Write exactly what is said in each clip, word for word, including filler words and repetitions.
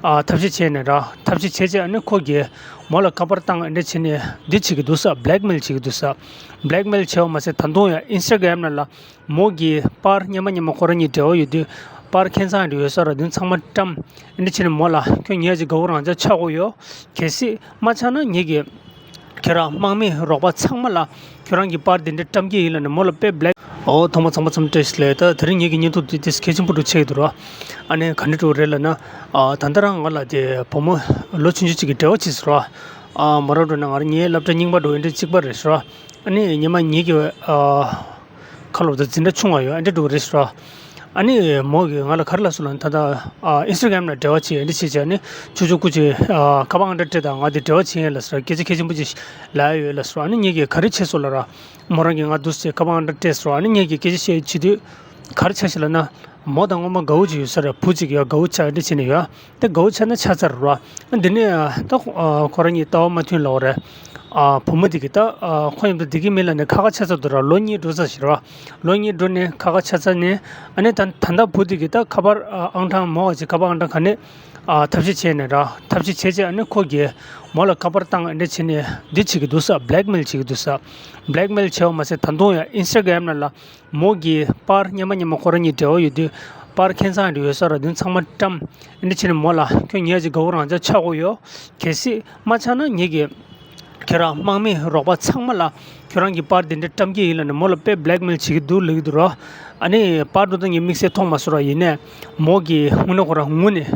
ཨ་ཐབས་ཤེས་བྱས་ནས་ར། ཐབས་ཤེས་བྱས་བྱས་ཨ་ནི་ཁོ་གིས་མོ་ལ་ཁ་པར་བཏང་ཨ་འདྲ་བྱས་ནས་འདི་བྱེད་ཀྱི་འདུག་ས། བྷི་ལེག་མེལ་བྱེད་ཀྱི་འདུག་ས། བྷི་ལེག་མེལ་བྱས་པ་མ་ཟད་ད་དུང་ཡང་ཨིན་སི་ཊ་གྷ་རམ་ནང་ལ་མོ་གི་པར་སྔོན་མ་སྔོན་མ་ཁོ་རང་གཉིས་འབྲེལ་བ་ཡོད་དུས་པར་ཁྱད་མཚར་འདྲ་ཡོད་ས་ར། དེ་ཚང་མ་བཀྲམ་ཨ་འདྲ་བྱས་ནས་མོ་ལ་ཁྱོད་ངའི་ཅིག་དགའ་བོ་རང་ཅག་ཆགས་དགོས་ཡོད། གལ་སྲིད་མ་ཆགས་ན་ངེད་ཀྱིས་ཁྱེད་རང་དམག་མི་རོགས་པ་ཚང་མ་ལ་ཁྱོད་རང་གི་པར་དེ་འདྲ་བཀྲམ་གྱི་ཡིན་ལབ་ནས་མོ་ལ་དཔེ་བྷི་ལེག། ཨོ་ཐོག་མ་ཚང་མ་ཚང་མ་བཀྲ་ཤིས་བདེ་ལེགས། ད་དེ་རིང་ངེད་ཀྱི་བརྙན་ཐུང་འདི་ཏོག་ཙམ་གལ་ཆེན་པོ་འདྲ་ཆགས་ཀྱི་འདུག་ར། ཨ་ནི་ག་འདྲ་འདྲ་བོ་རེད་ལབ་ན། ཨ་ད་ལྟ་རང་ང་ལ་དེ་བུ་མོ་ལོ་ཆུང་ཆུང་གཅིག་གིས་འབྲེལ་བ་བྱས་སོང་ར། ཨ་མོ་རང་འགྲོ་ན་ང་རང་ངའི་སློབ་གྲྭ་རྙིང་པ་འདྲ་བོ་འདི་འདྲ་གཅིག་པ་རེད་སོང་ར། ཨ་ནི་སྔོན་མ་ངེད་ཀྱི་ཨ་ཁ་ལོ་ད་འཛིན་གྲྭ་ཆུང་བ་ཡོད་ཨ་འདྲ་འདྲ་བོ་རེད་སོང་ར། ཨ་ནི་མོ་གིས་ང་ལ་ག་རེ་ལབ་སོང་ལབ་ན། ད་ལྟ་ཨ་ཨིན་སི་ཊ་གྷ་རམ་ནང་འབྲེལ་བ་བྱེད་ཨ་འདྲ་བྱེད་བྱས་ཨ་ནི་ཆུང་ཆུང་སྐུ་མཁྱེན་ཨ་ཁ་པར་ཨང་གྲངས་སྤྲད་དང་། ང་དེ་འབྲེལ་བ་བྱེད་ཡིན་ལབ་སོང་ར། སྐད་ཆ་གལ་ཆེན་པོ་ཅིག་ལབ་ཡ་ཡོད་ལབ་སོང་ར། ཨ་ནི་ངེད་ཀྱིས་ག་རེ་བྱས་སོང་ལབ་ར། མོ་རང་གིས་ང་འདུག་སེ་ཁ་པར་ཨང་གྲངས་སྤྲད་སོང་ར། ཨ་ནི་ངེད་ཀྱིས་སྐད་ཆ་བཤད་བྱེད་དུས་ག་རེ་ཆགས་ཤག་ལབ་ན། མོ་དང་སྔོན་མ་དགའ་བོ་ཅིག་ཡོད་ས་རེད། བུ་གཅིག་ཡོད། དགའ་བོ་ཆགས་ཨ་འདྲ་བྱས་ནས་ཡོད། དེ་དགའ་བོ་ཆགས་ན་ཆགས་ཚར་རེད་ར། ཨ་འདི་ནས་ཨ་ད་ཁོ་ཨ་ཁོ་རང་གཉིས་ལྟ་བ་མ་མཐུན་ལབ་པ་རེད། ཨ་བུ་མོ་དེ་གིས་ད་ཨ་ཁོ་མཉམ་དུ་བསྡད་ཀྱི་མིན་ལབ་ནས་ཁ་ཁ་ཆགས་ཚར་འདུག་ར། ལོ་གཉིས་འགྲོ་ཚར་ཞིག་རེད་བ། ལོ་གཉིས་འགྲོ་ནས་ཁ་ཁ་ཆགས་ཚར་ནས་ཨ་ནི་ད་ད་ལྟ་བུ་དེ་གིས་ད་ཁ་པར་ཨ་ཨང་གྲངས་མོ་བ་ཅིག་ཁ་པར་ཨང་གྲངས་ག་ནས་ཨ་ཐབས་ཤེས་བྱས་ནས་ར། ཐབས་ཤེས་བྱས་བྱས་ཨ་ནི་ཁོ་གིས་མོ་ལ་ཁ་པར་བཏང་ཨ་འདྲ་བྱས་ནས་འདི་བྱེད་ཀྱི་འདུག་ས། བྷི་ལེག་མེལ་བྱེད་ཀྱི་འདུག་ས། བྷི་ལེག་མེལ་བྱས་པ་མ་ཟད་ད་དུང་ཡང་ཨིན་སི་ཊ་གྷ་རམ་ནང་ལ་མོ་གི་པར་སྔོན་མ་སྔོན་མ་ཁོ་རང་གཉིས་འབྲེལ་བ་ཡོད་དུས་པར་ཁྱད་མཚར་འདྲ་ཡོད་ས་ར། དེ་ཚང་མ་བཀྲམ་ཨ་འདྲ་བྱས་ནས་མོ་ལ་ཁྱོད་ངའི་ཅིག་དགའ་བོ་རང་ཅག་ཆགས་དགོས་ཡོད། གལ་སྲིད་མ་ཆགས་ན་ངེད་ཀྱིས་ཁྱེད་རང་དམག་མི་རོགས་པ་ཚང་མ་ལ་ཁྱོད་རང་གི་པར་དེ་འདྲ་བཀྲམ་གྱི་ཡིན་ལབ་ནས་མོ་ལ་དཔེ་བྷི་ལེག་མེལ་བྱེད་ཀྱི་འདུག་ལབ་ཀྱི་འདུག་ར། ཨ་ནི་པར་འགྲོ་སྟངས་ངས་དམིགས་བསལ་མཐོང་མ་སོང་ར། ཡིན་ནའི་མོ་གིས་དངོས་གནས་ཁོ་རང་དངོས་གནས་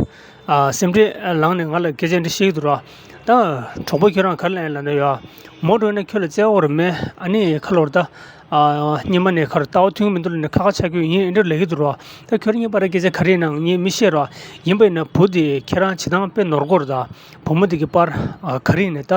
ཨ་སེམས་ཁྲལ་ལངས་ནས་ང་ལ་སྐད་ཆ་འདི་བཤད་ཀྱི་འདུག་ར། ད་གྲོགས་པོ་ཁྱོད་རང་ག་རེ་ལབ་ཡིན་ལབ་ན་ཡ། མོ་འགྲོ་ན་ཁྱོད་ལ་བཙལ་བ་རེད་མེད། ཨ་ནི་ཁ་ལོར་ད་ཨ་སྔོན་མ་ནས་ཁར་ལྟ་བ་མཐུན་གྱི་མི་འདུག་ལབ་ནས་ཁ་ཁ་ཆགས་ཀྱི་ཡིན་ཨེ་འདྲ་ལབ་ཀྱི་འདུག་ར། ད་ཁྱོད་རང་གཉིས་བར་སྐད་ཆ་ག་རེ་ཡིན་ནའང་ངས་མི་ཤེས་ར། ཡིན་པ་ཡིན་ན་བུ་དེ་ཁྱེད་རང་བྱེད་སྟངས་དཔེ་ནོར་གོ་རེད་ད། བུ་མོ་དེ་གི་པར་ཨ་ག་རེ་ཡིན་ནའི་ད་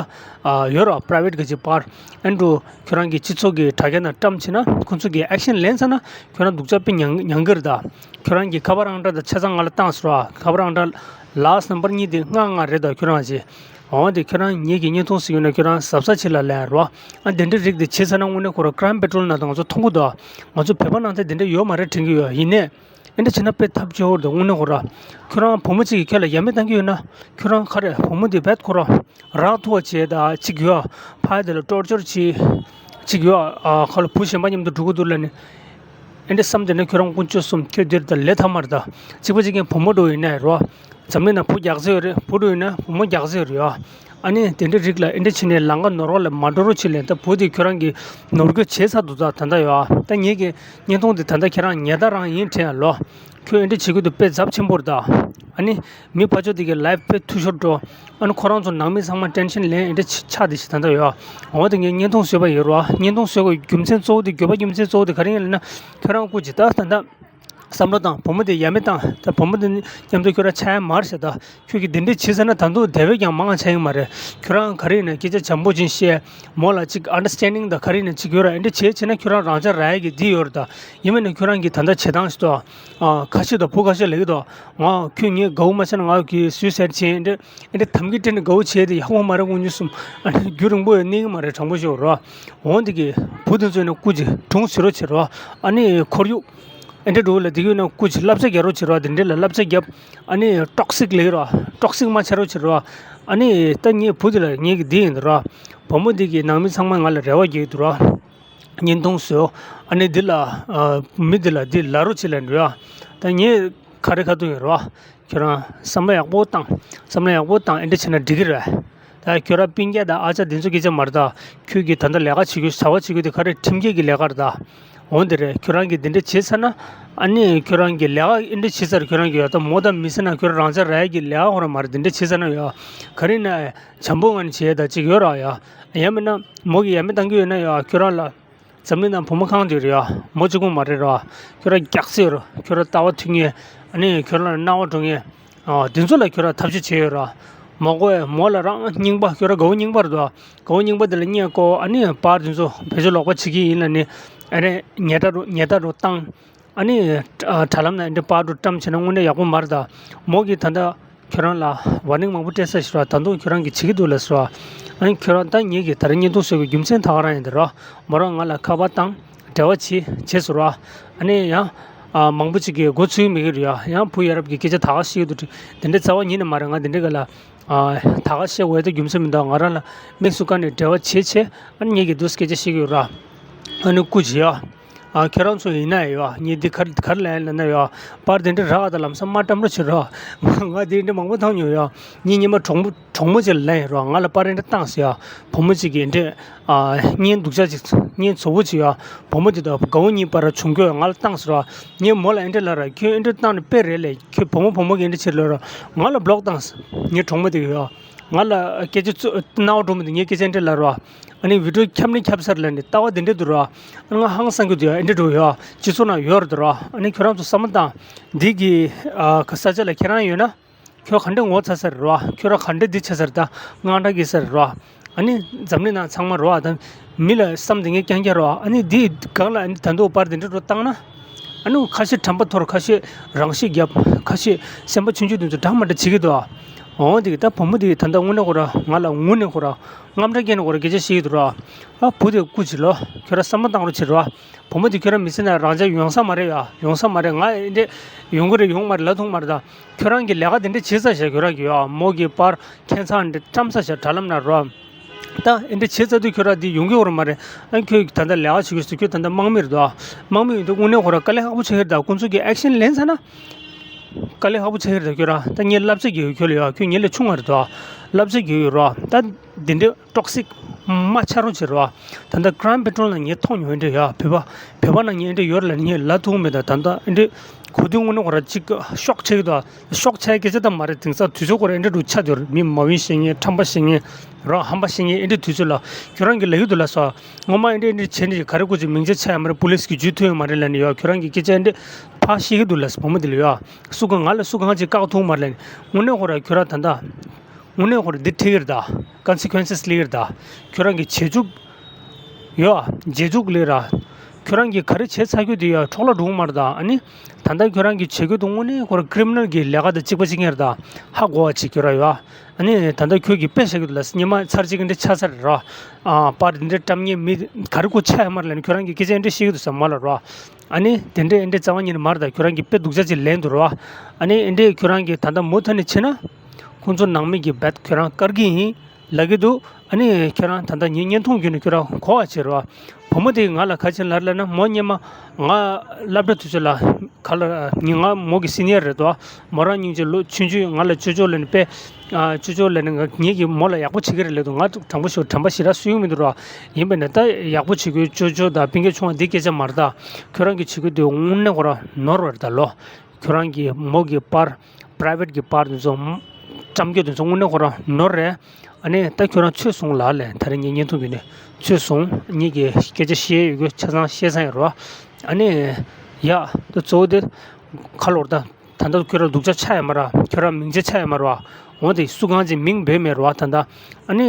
ཨ་ཡོད་ར། པ་རའི་ཝེ་ཊི་གི་ཅིག་པར་ཨེ་འདྲ་ཁྱོད་རང་གི་སྤྱི་ཚོགས་ཀྱི་དྲ་རྒྱ་ནང་བཀྲམ་བྱས་ན་ཁོང་ཚོ་གིས་ཨེག་ཤན་ལེན་ཚར་ན་ཁྱོད་རང་སྡུག་ཅག་དཔེ་མྱངས་མྱངས་ཀྱི་རེད་ད། ཁྱོད་རང་གི་ཁ་པར་ཨང་གྲངས་དང་ཆ་ཚང་ང་ལ་བཏང་ཟེར་བ། ཁ་པར་ཨང་གྲངས་ལཱ་སི་ཊི་ནམ་བར་གཉིས་དེ་ལྔ་ལྔ་རེད་ད། ཁྱོད་རང་ཅིག་འོང་དེ་ཁྱོད་རང་ངེད་ཀྱི་བརྙན་ཐུང་གཟིགས་ཡོད་ན་ཁྱོད་རང་གཟབ་གཟབ་བྱེད་ལབ་ལབ་རེད་བ། ཨ་དེ་འདྲ་རིགས་དེ་བྱེད་ཚར་ན་དངོས་གནས་ཁོ་ར་ཀ་རའིམ་པེ་ཊོལ་ནང་དུ་ང་ཚོ་མཐོང་གི་འདུག་ང་ཚོ་བོད་པ་ནང་ཐད་དེ་འདྲ་ཡོད་མ་རེད་དྲན་གྱི་ཡོད། ཡིན་ནའི་ཨེ་འདྲ་བྱེད་ན་དཔེ་ཐབས་སྐྱོ་བོ་རེད་ད་དངོས་གནས་ཁོ་ར། ཁྱོད་རང་བུ་མོ་གཅིག་གིས་ཁྱོད་ལ་ཡ་མེད་བཏང་གི་ཡོད་ན་ཁྱོད་རང་ག་རེ་བུ་མོ་དེ་བེད་ཁོ་ར་རག་ཐུག་པ་བྱས་ད་གཅིག་ཡོད། ཕ་དེ་ལ་ཊོར་ཅར་བྱེད་གཅིག་ཡོད། ཨ་ཁ་ལ་བུ་གཞན་པ་མཉམ་དུ་འགྲོ་གི་འདུག་ལབ་ནས། ཨེ་འདྲ་བསམ་བསྡད་ན་ཁྱོད་རང་དཀོན་མཆོག་གསུམ། ཁྱོད་འདིར་ད་ལས་ཐ་མར་ད། གཅིག་པ་གཅིག་རྐྱང་བུ་མོ་འགྲོ་ཡིན་ནའི་རོ། འཛམ་གླིང་ན་བུ་རྒྱགས་ཡོད་རེད། བུ་འགྲོ་ཡིན་ན་བུ་མོ་རྒྱགས་ཡོད་རེད་ཡ། ཨ་ནི་དེ་འདྲའི་རིགས་ལ་ཨེ་འདྲ་བྱས་ནས་ལམ་ཁ་ནོར་བ་ལ་མ་འགྲོ་རོགས་བྱེད་ལས། ད་བུ་དེ་ཁྱོད་རང་གིས་ནོར་འཁྱོལ་བྱས་ཚར་འདུག་ད་ད་ལྟ་ཡ། ད་ངེད་ཀྱི་བརྙན་ཐུང་དེ་ད་ལྟ་ཁྱེད་རང་ཉལ་ཐ་རང་ཡིན་དྲན་ཡ་ལོ། ཁྱོད་ཨེ་འདྲ་བྱེད་ཀྱི་འདུག་དཔེ་ཚབས་ཆེན་པོ་རེད་ད། ཨ་ནི་མི་ཕར་ཕྱོགས་དེ་གི་ལའིབ་དཔེ་འཐུས་ཤོར་འགྲོ། ཨ་ནི་ཁོ་རང་ཚོ་ནང་མི་ཚང་མ་ཊེན་ཤན་ལེན་ཨེ་འདྲ་ཆགས་བསྡད་ཤག་ད་ལྟ་ཡ། འོ་དེ་ངས་བརྙན་ཐུང་བཟོས་པ་ཡིན་རོ། བརྙན་ཐུང་བཟོས་དགོས་རྒྱུ་མཚན་གཙོ་བོ་དེ་འགྱོད་པ་རྒྱུ་མཚན་གཙོ་བོ་དེ་ག་རེ་ཡིན་ལབ་ན་ཁྱོད་རང་སྐུ་མཁྱེན་ད་ད་ལྟ་བསམ་བློ་བཏང་། བུ་མོ་དེ་ཡ་མེད་བཏང་། ད་བུ་མོ་དེ་མཉམ་དུ་ཁྱོད་རང་ཆགས་ཡ་མ་རེད་ཟེར། ད་ཁྱོད་ཀྱིས་དེ་འདྲས་བྱས་ཟེར་ན་ད་དུང་དེ་བས་ཀྱང་མང་ཆགས་ཡིན་མ་རེད། ཁྱོད་རང་ག་རེ་ཡིན་ན་སྐད་ཆ་འཇམ་པོ་ཅིག་བཤད། མོ་ལ་ཅིག་ཨན་ཌར་སི་ཊེན་ཌིང་དང་ག་རེ་ཡིན་ན་ཅིག་ཡོད་ར། ཨེ་འདྲས་བྱས་བྱས་ན་ཁྱོད་རང་རང་ཅག་རག་ཡ་གི་འདི་ཡོད་རེད། ད་ཡིན་མིན་ན་ཁྱོད་རང་གིས་ད་ལྟ་བྱེད་སྟངས་ཤིག་ཏོ། ཨ་ཁ་ཤས་དང་བུ་ཁ་ཤས་ལབ་ཀྱི་འདུག་ང་ཁྱོད་ངའི་དགའ་བོ་མ་བྱས་ན་ང་གིས་སུའི་སའིཌ་བྱེད། ཨེ་འདྲས་ཨེ་འདྲས་དམ་གྱི་སྤྲིན་ནས་དགའ་བོ་བྱས་ཏེ་ཡག་པོ་མ་རེད། དངོས་གནས་གསུམ་ཨ་ནི་རྒྱུན་རིང་པོ་ཡང་གནས་ཀྱི་མ་རེད། དྲང་པོ་ཤོད་རོ། འོ་འདི་གི་བུ་དེ་ཚོ་ནི་སྐུ་མཁྱེན་སྒྲུང་ཟེར་རོ་བྱེད་རོ། ཨ་ནི་ཁོར་ཡུག་ཨེ་འདྲ་འགྲོ་ལ་དེ་གི་ན་སྐུ་མཁྱེན་བསླབ་བྱ་རྒྱག་རོགས་བྱེད་རོགས། དེ་འདྲ་ལ་བསླབ་བྱ་རྒྱབ། ཨ་ནི་ཊོག་སིག་ལབ་རོགས། ཊོག་སིག་མ་བྱེད་རོགས་བྱེད་རོགས། ཨ་ནི་ད་ངའི་བུ་དེ་ལ་ངེད་ཀྱི་འདི་ཡིན་རོགས། བུ་མོ་འདི་གི་ནང་མི་ཚང་མ་ང་ལ་རེ་བ་རྒྱག་གི་འདུག་རོགས། བརྙན་ཐུང་བཟོ། ཨ་ནི་འདི་ལ་ཨ་མི་འདི་ལ་འདི་ལབ་རོགས་བྱེད་ལབ་རོགས། ད་ངས་ཁ་རེ་ཁ་ཐུག་ཡིན་རོགས། ཁྱོད་རང་བསམ་བློ་ཡག་པོ་བཏང་། བསམ་བློ་ཡག་པོ་བཏང་། ཨེ་འདྲ་བྱས་ན་འགྲིག་གི་རེད། ད་ཁྱོད་རང་སྤུན་ཀྱག་དང་ཨ་ཅག་དེ་ཚོ་སྐད་ཆ་མ་རེད་ད། ཁྱོད་ཀྱིས་ད་ལྟ་ལས་ཀ་བྱེད་རྒྱུ་བྱ་བ་བྱེད་རྒྱུ་དེ་ག་རེ་ཁྲིམས་འགལ་གྱི་ལས་ཀ་རེད་ད། འོ་དེ་རེད། ཁྱོད་རང་གིས་འདི་འདྲ་བྱས་ཚར་ན། ཨ་ནི་ཁྱོད་རང་གིས་ལས་ཀ་ཨེ་འདྲ་བྱས་ཚར། ཁྱོད་རང་གིས་ཡ་ད་མོ་དང་མི་ཟེར་ན་ཁྱོད་རང་རང་ཅག་རག་ཡ་གི་ལས་ཀ་ཁོ་རང་མ་རེད། འདི་འདྲ་བྱས་ཚར་ན་ཡ་ག་རེ་ན་བྱམས་པོ་ངང་ནས་བྱས་ད་ཅིག་ཡོད་ར་ཡ། ཡང་མིན་ན་མོ་གིས་ཡ་མེད་བཏང་གི་ཡོད་ན་ཡ་ཁྱོད་རང་ལ། འཛམ་གླིང་ནང་བུ་མོ་གང་དུ་ཡོད་རེད་ཡ། མོ་གཅིག་པོ་མ་རེད་ར། ཁྱོད་རང་རྒྱགས་ཡོད་ར། ཁྱོད་རང་ལྟ་བ་མཐུན་ངེས། ཨ་ནི་ཁྱོད་རང་ལ་སྣང་བ་འགྲོ་ངེས། ཨ་དེ་ཚོ་ལ་ཁྱོད་རང་ཐབས་ཤེས་བྱས་ཡོད་ར། མོ་གོ་མོ་ལ་རང་རྙིང་པ། ཁྱོད་རང་དགའ་བོ་རྙིང་པ་རེད་དོ། དགའ་བོ་རྙིང་པ་དེ་ལ་བརྙས་བཀོ། ཨ་ནི་པར་དེ་ཚོ་བེད་སྤྱོད་ལོག་པ་བྱེད་ཀྱི་ཡིན་ལབ་ནི། ཨ་ནི་ཉལ་ཐ་རུ་ཉལ་ཐ་རུ་བཏང་། ཨ་ནི་ཨ་དྲ་ལམ་ན་འདི་པར་དུ་བཀྲམ་བྱས་ན་དངོས་གནས་ཡག་པོ་མ་རེད་ད། མོ་གིས་ད་ལྟ་ཁྱོད་རང་ལ་ཝར་ནིང་མང་པོ་སྤྲད་ས་ཞིག་ར། ད་དུང་ཁྱོད་རང་གིས་བྱེད་ཀྱི་འདུག་ལབ་སོང་། ཨ་ནི་ཁྱོད་རང་ད་ངེད་ཀྱིས་ད་རེས་བརྙན་ཐུང་བཟོ་དགོས་རྒྱུ་མཚན་ད་ག་རང་ཡིན་ད་ར། མོ་རང་ང་ལ་ཁ་པར་བཏང་། འབྲེལ་བ་བྱེད་བྱས་སོང་ར། ཨ་ནི་ཡང་ ཨ་མང་པོ་ཅིག་གིས་མགོ་ཚོད་མི་གི་རེད་ཡ། ཡང་བུ་ཡ་རབས་ཀྱི་སྐད་ཆ་ད་ག་བཤད་ཀྱི་འདུག་དེ་འདྲའི་རྩ་བ་ཉིད་ནས་མ་རེད། ང་དེ་འདྲའི་ག་ལ་ཨ་ད་ག་བཤད་དགོས་ཡ་ད་རྒྱུ་མཚན་མི་འདུག་ང་རང་ལ་དམིགས་སུ་བཀར་ནས་འབྲེལ་བ་བྱེད་བྱེད་ཨ་ནི་ངེད་ཀྱི་འདུག་སྐད་ཆ་བཤད་ཀྱི་ཡོད་ར། ཨ་ནི་སྐུ་མཁྱེན་ཡ། ཨ་ཁྱེད་རང་ཚོ་ཡིན་ན་ཡ་ངས་འདི་ག་རེ་ག་རེ་ལབ་ཡིན་ལབ་ན་ཡ། པར་དེ་འདྲ་རག་ད་ལམ་སང་མ་བཀྲམ་རོགས་བྱེད་རོགས། ང་དེ་འདྲ་མང་པོ་བཏང་མྱོང་ཡ། ངའི་སྔོན་མ་གྲོགས་མོ་གྲོགས་མོ་ཅིག་ལ་ལབ་ཡིན་རོགས། ང་ལ་པར་འདི་འདྲ་བཏང་ཟེར་ཡ། བུ་མོ་ཅིག་གིས་འདི་འདྲ་ཨ་བརྙན་སྡུག་ཅག་ཅིག་བརྙན་བཙོག་པོ་ཅིག་ཡ། བུ་མོ་དེ་དང་དགའ་བོ་གཉིས་བར་བྱུང་རྒྱུ་ཡ། ང་ལ་བཏང་ཟེར་རོགས། ངས་མོ་ལ་འདི་འདྲ་ལབ་ར། ཁྱོད་འདི་འདྲ་བཏང་ནས་དཔེ་རེད་ལབ། ཁྱོད་བུ་མོ་བུ་མོ་གིས་འདི་འདྲ་བྱེད་ལབ་ར། ང་ལ་བློག་བཏང་ཟེར། ངའི་གྲོགས་མོ་དེ་གིས་ཡ། ང་ལ་སྐད་ཆ་ཚོ་རྣ་བ་འགྲོ་མི་འདུག་ངས་སྐད་ཆ་འདི་འདྲ་ལབ་ར། ཨ་ནི་བི་ཌིའོ་ཁྱབ་ནི་ཁྱབ་ས་རེད་ལབ་ནས་ལྟ་བ་འདི་འདྲ་འདུག་ར། ཨ་ནི་ང་ཧང་སང་གི་འདུག་ཡ། འདི་འདྲ་འགྲོ་ཡ། སྤྱི་ཚོགས་ནང་ཡོད་རེད་འདུག་ར། ཨ་ནི་ཁྱོད་རང་ཚོ་བསམ་བློ་བཏང་། འདི་གི་ཨ་ས་ཆ་ལ་ཁྱེད་རང་ཡོད་ན། ཁྱོད་ག་འདྲ་ངོ་ཚ་ས་རེད་ར། ཁྱོད་རང་ག་འདྲ་འདི་ཆགས་ས་རེད་ད། དངངས་སྐྲག་སྐྱེ་ས་རེད་ར། ཨ་ནི་འཛམ་གླིང་ནང་ཚང་མ་རེད་བ། ད་མི་ལ་བསམ་དེ་ངས་རྐྱང་རྐྱང་རེད་བ། ཨ་ནི་འདི་སྒང་ལ་ཨ་ནི་ད་དུང་པར་དེ་འདྲ་འགྲོ་བཏང་ན། ཨ་ནི་ཁ་ཤས་དྲན་པ་འཐོར། ཁ་ཤས་རང་ཤི་རྒྱབ། ཁ་ཤས་སེམས་པ་ཆུང་ཆུང་དེ་ཚོ་འདྲ་མི་འདྲ་བྱེད་ཀྱི་འདུག་འོ་དེ་གི་ད་བུ་མོ་དེ་གི་ད་ལྟ་དངོས་གནས་ཁོ་ར་ང་ལ་དངོས་གནས་ཁོ་ར་དངངས་སྐྲག་སྐྱེས་ནས་ཁོ་ར་སྐད་ཆ་བཤད་ཀྱི་འདུག་ར། ཨ་བུ་དེ་སྐུ་མཁྱེན་ལོ། ཁྱོད་ར་བསམ་བློ་བཏང་རོགས་བྱེད་རོགས། བུ་མོ་དེ་ཁྱོད་ར་མི་ཚེ་ནང་རང་ཅག་ཡོང་ས་མ་རེད་ཡ། ཡོང་ས་མ་རེད། ང་འདི་འདྲ་ཡོང་གི་རེད་ཡོང་མ་རེད་ལབ་ཐུབ་མ་རེད་ད། ཁྱོད་རང་གིས་ལས་ཀ་དེ་འདྲ་བྱེད་ཚར་ཤག་ཁྱོད་རང་གིས་ཡ། མོ་གི་པར་ཁྱད་མཚར་འདི་བཀྲམ་ཚར་ཤག་དྲ་ལམ་ནང་རོ། ད་འདི་འདྲ་བྱེད་ཚར་དུས་ཁྱོད་རང་འདི་ཡོང་གི་ཡོད་རེད་མ་རེད། ཨ་ཁྱོད་ད་ལྟ་ལས་ཀ་བྱེད་ཀྱི་ཡོད་ཟེར། ཁྱོད་ད་ལྟ་དམག་མི་རེད་དོ། དམག་མི་ཡིན་དུས་དངོས་གནས་ཁོ་རང་དཀའ་ལས་ཁག་པོ་ཆགས་ཀྱི་རེད་ད། ཁོང་ཚོ་གིས་ཨེག་ཤན་ལེན་ཚར་ན། དཀའ་ལས་ཁག་པོ་ཆགས་ཀྱི་རེད་ད། ཁྱོད་རང་ད་ངས་བསླབ་བྱ་རྒྱག་ཡོད་ཁྱོད་ལ་ཡ། ཁྱོད་ངེད་ལས་ཆུང་བ་རེད་དོ། བསླབ་བྱ་རྒྱག་ཡོད་རོ། ད་འདི་འདྲ་ཊོག་སིག་མ་ཆགས་རོགས་བྱེད་རོགས། ད་ལྟ་གྷ་རན་ཌི་པེ་ཊོན་ལ་ངས་མཐོང་མྱོང་། འདི་འདྲ་ཡ་བོད་པ་བོད་པ་ནང་ངས་འདི་འདྲ་ཡོད་རེད་ལབ་ནས་ངས་ལབ་ཐུབ་མེད་ད། ད་ལྟ་འདི་འདྲ་གོ་དུས་དངོས་གནས་ཁོ་རང་ཅིག་ཤོག་ཆགས་ཀྱི་འདུག་ཤོག་ཆགས་སྐད་ཆ་ད་མ་རེད། དེང་སང་དུས་ཚོད་ཁོ་རང་འདི་འདྲ་འདུག་ཆགས་བསྡད་ཡོད་རེད། མི་མ་འོས་ཤེས་མཁན་ཁྲམ་པ་ཤེས་མཁན་རང་ཧམ་པ་ཤེས་མཁན་འདི་འདྲ་དུས་ཚོད་ལ་ཁྱོད་རང་གིས་ལབ་ཀྱི་འདུག་ལབ་སོང་། ངོ་མ་འདི་འདྲ་འདི་འདྲ་བྱས་ནས་ག་རེ་དགོས་ཀྱི་མིང་ཆད་ཆགས་ཡོད་མ་རེད་ལབ་ནས་ཡ། ཁྱོད་རང་གིས་སྐད་ཆ་འདི་འདྲ་ཕར་བཤད་ཀྱི་འདུག་ལབ་སོང་བུ་མོ་འདི་ལ་ཡ། སུ་གང་ང་ལ་སུ་གང་ཅིག་བཀག་ཐུབ་མ་རེད་ལབ་ནས། དངོས་གནས་ཁོ་རང་ཁྱོད་རང་ད་ལྟ། དངོས་གནས་ཁོ་རང་འདི་འཁྲི་གི་རེད་ད། ཀོན་སི་ཀུ་ཨེན་སི་སླེབས་ཀྱི་རེད་ད། ཁྱོད་རང་གི་བྱེད་སྤྱོད་ཡོད། བྱེད་སྤྱོད་ལས་ར། ཁྱོད་རང་གིས་ག་རེ་བྱས་ཚར་རྒྱུ་དེ་ཡ་འཕྲོ་བརླག་འགྲོ་གི་མ་རེད་ད། ཨ་ནི་ད་ལྟ་ཁྱོད་རང་གི་བྱེད་སྒོ་དེ་དངོས་གནས་ཁོ་རང་ཀི་རི་མི་ནལ་གྱི་ལས་ཀ་དང་གཅིག་པ་གཅིག་རྐྱང་རེད་ད། ཧ་གོ་བ་བྱེད་ཁྱོད་རང་ཡ། ཨ་ནི་ད་ལྟ་ཁྱོད་ཀྱིས་དཔེ་བཞག་གི་འདུག་ལ། སྔོན་མ་ཚར་གཅིག་འདི་འདྲ་ཆགས་ཚར་རེད་ར། ཨ་པར་འདི་འདྲ་བཀྲམ་མཁན་མི་ག་རེ་དགོས་ཆགས་ཡོད་མ་རེད་ལབ་ནས་ཁྱོད་རང་གིས་སྐད་ཆ་འདི་འདྲ་བཤད་ཀྱི་འདུག་ཟེར་མ་ལབ་ར། ཨ་ནི་དེ་འདྲ་འདི་འདྲ་རྩ་བ་ཉིད་ནས་མ་རེད་ད། ཁྱོད་རང་གིས་དཔེ་སྡུག་ཅག་ཅིག་ལེན་འདུག་ར། ཨ་ནི་འདི་འདྲ་ཁྱོད་རང་གིས་ད་ལྟ་མུ་མཐུད་ནས་བྱས་ན། ཁོང་ཚོ་ནང་མི་གིས་རྦད་ཁྱོད་རང་བཀར་གྱི་ཡིན་ལབ་ཀྱི་འདུག་ཨ་ནི་ཁྱོད་རང་ད་ལྟ་ངའི་བརྙན་ཐུང་བརྒྱུད་ནས་ཁྱོད་རང་གོ་བ་བྱེད་རོགས། བུ་མོ་དེས་ང་ལ་ག་རེ་བྱས་ལབ་ལབ་ན། མོ་སྔོན་མ་ང་སློབ་གྲྭ་དུས་ཚོད་ལ་ག་ལ་ཉིན་ང་མོ་གི་སི་ནི་ཡར་རེད་དོ། མོ་རང་སྙིང་རྗེ་ལོ་ཆུང་ཆུང་ང་ལ་ཅོ་ཅོ་ལབ་ནས་དཔེ། ཨ་ཅོ་ཅོ་ལབ་ནས་ང་ངེད་ཀྱིས་མོ་ལ་ཡག་པོ་བྱེད་ཀྱི་རེད་ལབ་འདུག་ང་དྲང་པོ་ཞུ་དྲན་པ་ཞེ་དྲག་སུ་ཡོང་མི་འདུག་ར། ཡིན་པས་ན་ད་ཡག་པོ་བྱེད་དགོས། ཅོ་ཅོ་དང་སྤུན་ཀྱག་ཆུང་བ་འདི་སྐད་ཆ་མ་རེད་ད། ཁྱོད་རང་གི་བྱེད་སྒོ་དེ་དངོས་གནས་ཁོ་རང་ནོར་བ་རེད་ད་ལོ། ཁྱོད་རང་གི་མོ་གི་པར། པ་རའི་ཝེ་ཊི་གི་པར་དེ་ཚོ་བཀྲམ་རྒྱུ་དེ་ཚོ་དངོས་གནས་ཁོ་རང་ནོར་རེད། ཨ་ནི་ད་ཁྱོད་རང་ཚོད་སོང་ལབ་ལབ། ད་རེས་ངས་བརྙན་ཐུང་བརྒྱུད་ནས་ཚོད་སོང་། ངེད་ཀྱིས་སྐད་ཆ་བཤད་ཡོད་རྒྱུ་ཆ་ཚང་བཤད་ཚར་ཡོད་རེད་བ། ཨ་ནི་ཡ་ད་གཙོ་བོ་དེ་ཁ་ལོར་ད། ད་ལྟ་ཁྱོད་རང་སྡུག་ཅག་ཆགས་ཡོད་མ་རེད། ཁྱོད་རང་མིང་ཆད་ཆགས་ཡོད་མ་རེད་བ། འོ་དེ་སུ་གང་ཅིག་མིང་འབོད་མེད་རེད་བ། ད་ལྟ་ཨ་ནི་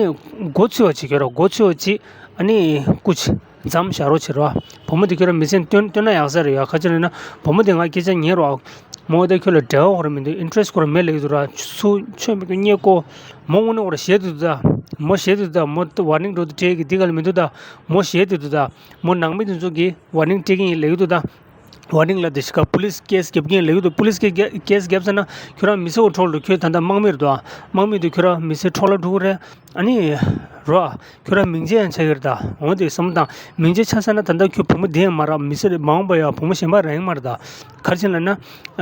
མགོ་ཚོས་པ་བྱེད། ཁྱོད་རང་མགོ་ཚོས་པ་བྱེད། ཨ་ནི་སྐུ་མཁྱེན། མཚམས་བཞག་རོགས་བྱེད་རོགས། བུ་མོ་དེ་ཁྱོད་རང་མི་ཚེ་སྟོན་སྟོན་ན་ཡག་ས་རེད་ཡ། ག་ཅི་ལབ་ན་བུ་མོ་དེ་ང་སྐད་ཆ་ཉན་རོགས། མོ་དེ་ཁྱོད་ལ་འབྲེལ་བ་ཁོ་རང་མི་འདུག་ཨིན་ཊི་རེ་སི་ཁོ་རང་མེད་ལབ་ཀྱི་འདུག་ར། ཚུར་ཆོས་མི་དགོས་བརྙས་བཀོ། མོ་དངོས་གནས་ཁོ་རང་ཞེད་དུ་འདུག་ད། མོ་ཞེད་དུ་འདུག་ད། མོ་ཝར་ནིང་འགྲོ་དུ་སྤྲད་ཀྱི་འདི་ག་ལ་མི་འདུག་ད། མོ་ཞེད་དུ་འདུག་ད། མོ་ནང་མི་དེ་ཚོ་གིས་ཝར་ནིང་སྤྲད་ཀྱི་ཡིན་ལབ་ཀྱི་འདུག་ད། ཝར་ནིང་ལ་དེ་ཤི་ཀ་པུ་ལིས་ཀེ་སི་རྒྱབ་ཀྱི་ཡིན་ལབ་ཀྱི་འདུག་པུ་ལིས་ཀེ་ཀེ་སི་རྒྱབ་ཟེར་ན་ཁྱོད་རང་མི་ཚེ་འོ་འཕྲོ་ལ་ཁྱོད་ད་ལྟ་དམག་མི་རེད་དོ། དམག་མི་དེ་ཁྱོད་རང་མི་ཚེ་འཕྲོ་བརླག་འགྲོ་གི་རེད། ཨ་ནི་རོ། ཁྱོད་རང་མིང་ཆད་ཡང་ཆགས་ཀྱི་རེད་ད། འོ་དེ་བསམ་བློ་བཏང་། མིང་ཆད་ཆགས་ཚར་ན་ད་ལྟ་ཁྱོད་བུ་མོ་དེ་ཡང་མ་རེད། མི་ཚེ་མ་འོངས་པ་ཡང་བུ་མོ་གཞན་པ་རག་གི་མ་རེད་ད། ག་རེ་བྱས་ལབ་ན།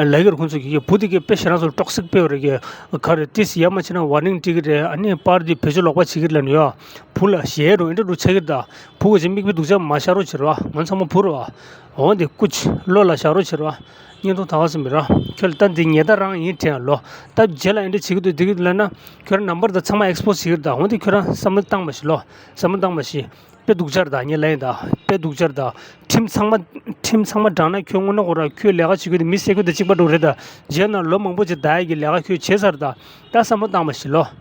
ལབ་ཀྱི་རེད་ཁོང་ཚོ་གིས། བུ་དེ་གིས་དཔེ་ཞེ་དྲག་ཚོར་ཊོག་སིག་དཔེ་ཡོད་རེད་གི། ག་རེ་ཏིས་ཡ་མ་བྱས་ན་ཝར་ནིང་སྤྲད་ཀྱི་རེད། ཨ་ནི་པར་དེ་བེད་སྤྱོད་ལོག་པ་བྱེད་ཀྱི་རེད་ལབ་ནས་ཡ། བུ་ལ་ཞེད་རོ་འདི་འདྲ་ཆགས་ཀྱི་རེད་ད། བུ་ག་ཅིག་མིག་དཔེ་སྡུག་ཅག་མ་བཞག་རོགས་བྱེད་རོགས། ང་ཚང་མ་བུ་རེད་བ། འོ་དེ་སྐུ་མཁྱེན་བློ་ལ་བཞག་རོགས་བྱེད་རོགས། བརྙན་ཐུང་ད་ག་ཟིན་པ་ར། ཁྱོད་ལ་ད་འདི་ཉེས་རྡུང་རང་ཡིན་དྲན་ལོ། ད་རྗེས་ལ་འདི་འདྲ་བྱེད་ཀྱི་འདུག་འདི་གི་ལབ་ན། ཁྱོད་རང་ནམ་བར་ད་ཚང་མ་ཨེག་སི་པོ་སི་བྱེད་ཀྱི་རེད་ད། འོ་དེ་ཁྱོད་རང་བསམ་བློ་བཏང་མ་ཤེས་ལོ། བསམ་བློ་བཏང་མ་ཤེས། དཔེ་སྡུག་ཅག་རེད་ད། ངས་ལབ་ཡིན་ད། དཔེ་སྡུག་ཅག་རེད་ད། ཁྲིམས་ཚང་མ། ཁྲིམས་ཚང་མ་དྲངས་ན་ཁྱོད་དངོས་གནས་ཁོ་ར་ཁྱོད་ལས་ཀ་བྱེད་རྒྱུ་དེ་མི་བསད་རྒྱུ་དང་གཅིག་པ་འདྲ་རེད་ད། རྗེས་ལ་ལོ་མང་པོ་ཅིག་ད་ཡ་གི་ལས་ཀ་ཁྱོད་བྱས་ཚར་ད། ད་བསམ་བློ་བཏང་མ་ཤེས་ལོ།